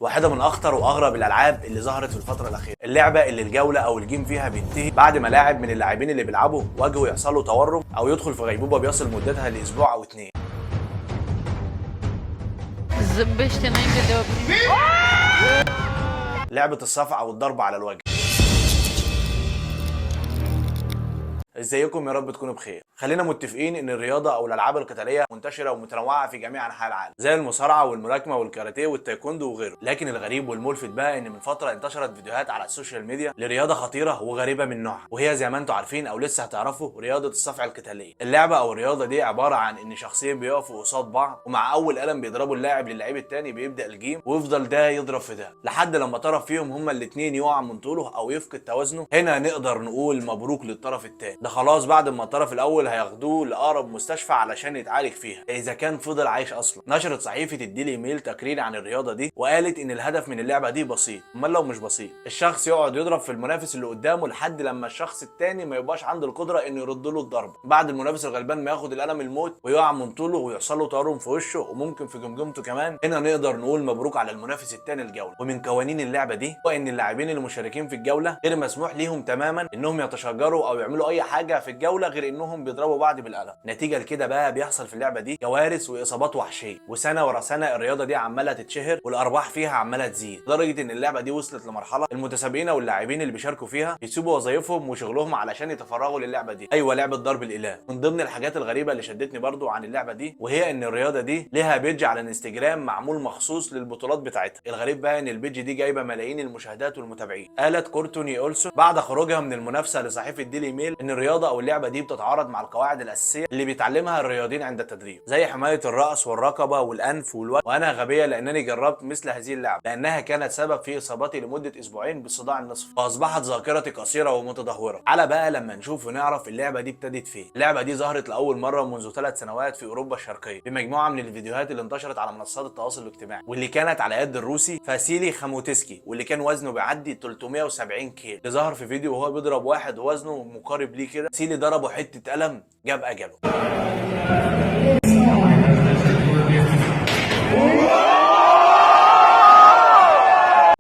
واحدة من اخطر واغرب الالعاب اللي ظهرت في الفترة الاخيرة، اللعبة اللي الجولة او ال game فيها بينتهي بعد ما لاعب من اللاعبين اللي بيلعبوا وجهه يحصل له تورم او يدخل في غيبوبة بيصل مدتها لاسبوع او اتنين. زبشت لعبه الصفع او الضرب على الوجه. ازيكم؟ يا رب تكونوا بخير. خلينا متفقين ان الرياضة او الالعاب القتالية منتشرة ومتنوعة في جميع انحاء العالم، زي المصارعة والملاكمه والكاراتيه والتايكوندو وغيره. لكن الغريب والملفت بقى ان من فترة انتشرت فيديوهات على ال social media لرياضه خطيرة وغريبة من نوعها، وهي زي ما انتم عارفين او لسه هتعرفوا رياضة الصفع القتالية. اللعبة او الرياضة دي عبارة عن ان شخصين بيقفوا قصاد بعض، ومع اول قلم بيضربوا اللاعب للعيب الثاني بيبدا ال game، ويفضل ده يضرب في ده لحد لما طرف فيهم هما الاثنين يقع من طوله او يفقد توازنه. هنا نقدر نقول مبروك للطرف الثاني، ده خلاص بعد ما الطرف الاول هياخدوه لاقرب مستشفى علشان يتعالج فيها اذا كان فضل عايش اصلا. نشرت صحيفة الديلي ميل تقرير عن الرياضة دي وقالت ان الهدف من اللعبة دي بسيط، امال لو مش بسيط، الشخص يقعد يضرب في المنافس اللي قدامه لحد لما الشخص الثاني ما يبقاش عنده القدرة انه يرد له الضرب. بعد المنافس الغلبان ما ياخد القلم الموت ويقع من طوله ويحصل له تورم في وشه وممكن في جمجمته كمان، هنا نقدر نقول مبروك على المنافس الثاني الجولة. ومن قوانين اللعبة دي هو ان اللاعبين المشاركين في الجولة غير مسموح ليهم تماما انهم يتشاجروا او يعملوا اي حاجة في الجولة غير انهم بيضربوا بعض بالقلم. نتيجة لكده بقى بيحصل في اللعبة دي كوارث واصابات وحشية، وسنة ورا سنة الرياضة دي عماله تتشهر والارباح فيها عماله تزيد، لدرجة ان اللعبة دي وصلت لمرحلة المتسابقين او اللاعبين اللي بيشاركوا فيها يسيبوا وظايفهم وشغلهم علشان يتفرغوا للعبة دي. ايوه، لعبه ضرب الاله. من ضمن الحاجات الغريبة اللي شدتني برضو عن اللعبة دي وهي ان الرياضة دي لها page على الانستجرام معمول مخصوص للبطولات بتاعتها. الغريب بقى ان ال page دي جايبه ملايين المشاهدات والمتابعين. قالت كورتوني اولسون بعد خروجها من المنافسة لصحيفة ديلي ميل ان الرياضة او اللعبة دي بتتعارض مع القواعد الاساسية اللي بيتعلمها الرياضيين عند التدريب، زي حماية الراس والرقبة والانف والوجه. وانا غبية لانني جربت مثل هذه اللعبة لانها كانت سبب في اصابتي لمدة اسبوعين بالصداع النصفي، واصبحت ذاكرتي قصيرة ومتدهوره. على بقى لما نشوف ونعرف اللعبة دي ابتدت فين. اللعبة دي ظهرت لاول مرة منذ 3 سنوات في اوروبا الشرقية بمجموعه من الفيديوهات اللي انتشرت على منصات التواصل الاجتماعي، واللي كانت على يد الروسي فاسيلي خاموتسكي، واللي كان وزنه بيعدي 370 كيلو. اللي ظهر في فيديو وهو بيضرب واحد وزنه مقارب ليه كده. فاسيلي ضربه حتة قلم جاب اجله.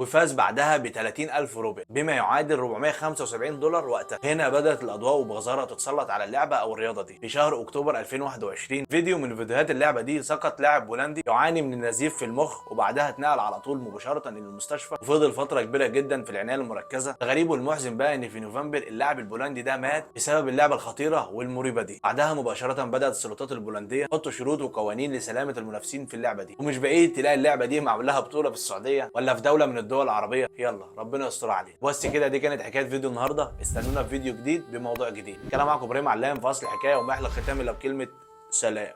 وفاز بعدها ب 30,000 روبل بما يعادل $475 وقتها. هنا بدأت الأضواء وبغزارة تتسلط على اللعبة أو الرياضة دي. في شهر أكتوبر 2021 فيديو من فيديوهات اللعبة دي سقط لاعب بولندي يعاني من النزيف في المخ، وبعدها اتنقل على طول مباشرة إلى المستشفى وفضل فترة كبيرة جدا في العناية المركزة. الغريب والمحزن بقى إن في نوفمبر اللاعب البولندي ده مات بسبب اللعبة الخطيرة والمريبة دي. بعدها مباشرة بدأت السلطات البولندية تحط شروط وقوانين لسلامة المنافسين في اللعبة دي، ومش بعيد تلاقي اللعبة دي معمول لها بطولة في السعودية ولا في دولة من الدول العربية. يلا ربنا يستر عليه. بس كده دي كانت حكاية فيديو النهارده، استنونا في فيديو جديد بموضوع جديد. كان معاكم ابراهيم علام في اصل الحكاية، وما احلى الختام الا بكلمه سلام.